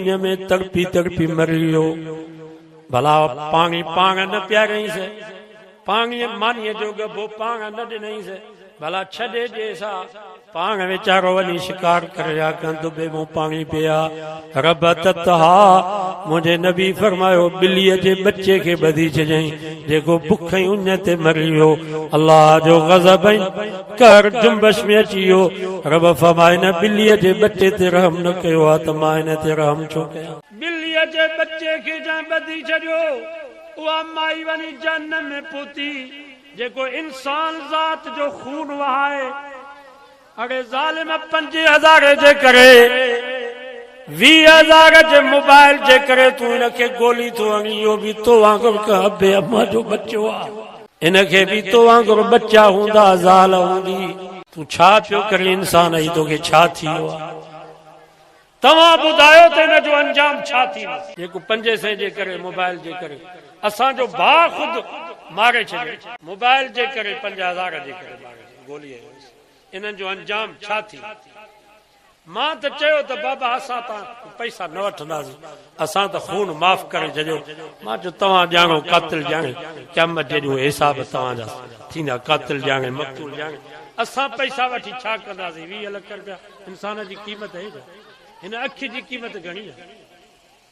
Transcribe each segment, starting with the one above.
اڃ ۾ تڙپي تڙپي مري ويو. ڀلا پاڻي پاڻ نه پياريائينس، پاڻيء مانيء جو ڳڀو پاڻ نه ڏنائينس، ڀلا ڇڏي ڏيس ها، پاڻ ويچارو وڃي شڪار ڪري ها، ڪنهن دٻي مون پاڻي پي ها. رب تت ها، منهنجي نبي فرمايو، ٻليء جي ٻچي کي ٻڌي ڇڏيائين، جيڪو بک ۽ اڃ تي مري ويو. الله جو غضب ۽ قهر جنبش ۾ اچي ويو. رب فرمائي، هن ٻليء جي ٻچي تي رحم نه ڪيو ها ته مان هن تي رحم ڇو ڪيان؟ ٻليء جي ٻچي کي جنهن ٻڌي ڇڏيو، اها مائي وڃي جهنم ۾ پهتي، جيڪو انسان ذات جو خون وهائي. اڙي ظالم پنجين هزاري جي ڪري، 20 هزار جي موبائل جي ڪري تون هن کي گولي ٿو هڻين، اهو به تو وانگر ڪنهن ابي اما جو ٻچو آ، هن کي به تو وانگر ٻچا هوندا، زال هوندي. تون ڇا پيو ڪرين انسان، هي توکي ڇا ٿي ويو آ؟ توهان ٻڌايو ته ان جو انجام ڇا ٿيندو؟ جيڪو پنجين سئين جي ڪري موبائل جي ڪري اسان جو ڀاء خود ماري ڇڏيو. موبائل جي ڪري 5000 جي ڪري ماري ڇڏيو گولي هنيس انهن جو انجام ڇا ٿيندو؟ مان ته چيو ته بابا اسان تان پئسا نه وٺنداسين اسان ته خون معاف ڪري ڇڏيو. مان چيو توهان ڄاڻو قاتل ڄاڻي قيامت جي ڏينهن حساب توهان جا ٿيندا قاتل ڄاڻي مقتول ڄاڻي اسان پئسا وٺي ڇا ڪنداسين 20 لک رپيا انسان جي قيمت آهي ڇا؟ هن اک جي قيمت گهڻي آهي؟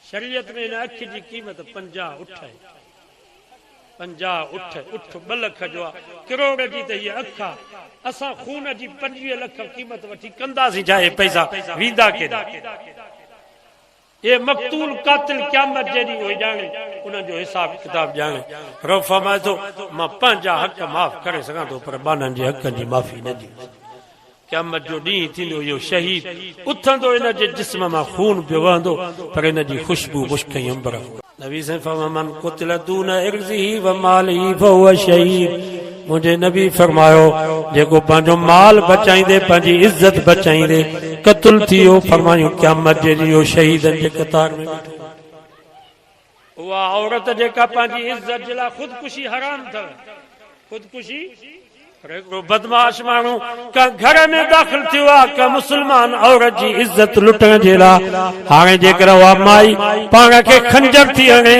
شريعت ۾ هن اک جي قيمت 50 اٺ آهي. 50 اٺ، اٺ 2 لک جو آهي. ڪروڙ جي ته هيء اک آهي. اسان خون جي 25 لک قيمت وٺي ڪنداسين ڇا؟ اهي پئسا ويندا ڪيڏانهن؟ اهي مقتول قاتل قيامت جي ڏينهن اهي ڄاڻي انهن جو حساب ڪتاب ڄاڻي. رب فرمائي ٿو، مان پنهنجا حق معاف ڪري سگهان ٿو پر ٻانهن جي حقن جي معافي نه ڏيندس. قيامت جو ڏينهن ٿيندو اهو شهيد اٿندو ان جي جسم مان خون پيو وهندو پر ان جي خوشبو مشڪ ۽ عنبر هوندو. نبي سائين فرمايو، من قتل دون عرضه وماله فهو شهيد منهنجي نبي فرمايو، جيڪو پنهنجو مال بچائيندي پنهنجي عزت بچائيندي قتل ٿي ويو، فرمايون قيامت جي ڏينهن اهو شهيدن جي قطار ۾ بيٺو هوندو. اها عورت جيڪا پنهنجي عزت جي لاء خودڪشي حرام اٿو، خودڪشي پر هڪڙو بدمعاش ماڻهو ڪنهن گهر ۾ داخل ٿيو آهي ڪنهن مسلمان عورت جي عزت لٽڻ جي لاء، هاڻي جيڪر اها مائي پاڻ کي خنجر ٿي هڻي،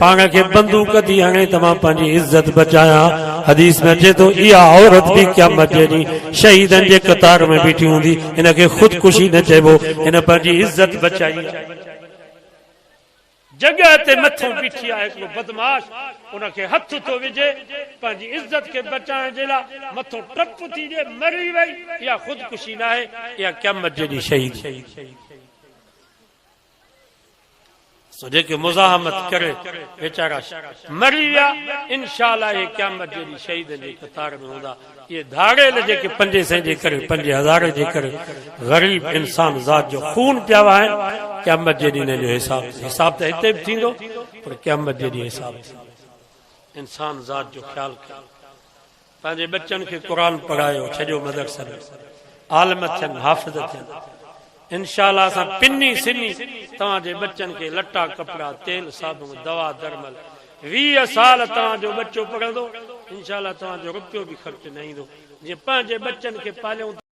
پاڻ کي بندوق ٿي هڻي ته مان پنهنجي عزت بچايان، حديث ۾ اچي ٿو اها عورت به قيامت جي ڏينهن شهيدن جي قطار ۾ بيٺي هوندي، هن کي خودڪشي نه چئبو، هن پنهنجي عزت بچائي آهي. جڳهه تي مٿو بيٺي آهي هڪڙو بدمعاش ان کي هٿ ٿو وجهي پنهنجي عزت کي بچائڻ جي لاء مٿو ٽپ ٿي ڏي مري وئي اها خودڪشي ناهي اها قيامت جي ڏينهن شهيد ٿيندي. سو جيڪي مزاحمت ڪري ويچارا مري ويا انشاء الله اهي قيامت جي ڏينهن شهيدن جي قطار ۾ هوندا. اهي ڌاڙيل جيڪي پنجين سئين جي ڪري، 5000 جي ڪري غريب انسان ذات جو خون پيا وهائن، قيامت جي ڏينهن انهن جو حساب ٿيندو. حساب ته هتي به ٿيندو پر قيامت جي ڏينهن حساب ٿيندو. انسان ذات جو خيال ڪيو. پنهنجي ٻچن کي قرآن پڙهايو، ڇڏيو مدرسن ۾، عالم ٿين، حافظ ٿين. انشاء الله اسان پني سني توهان جي ٻچن کي لٽا ڪپڙا، تيل صابڻ، دوا درمل، 20 سال توهان جو ٻچو پڙهندو، انشاء الله توهان جو رپيو به خرچ نه ايندو، جيئن پنهنجي ٻچن کي پاليون.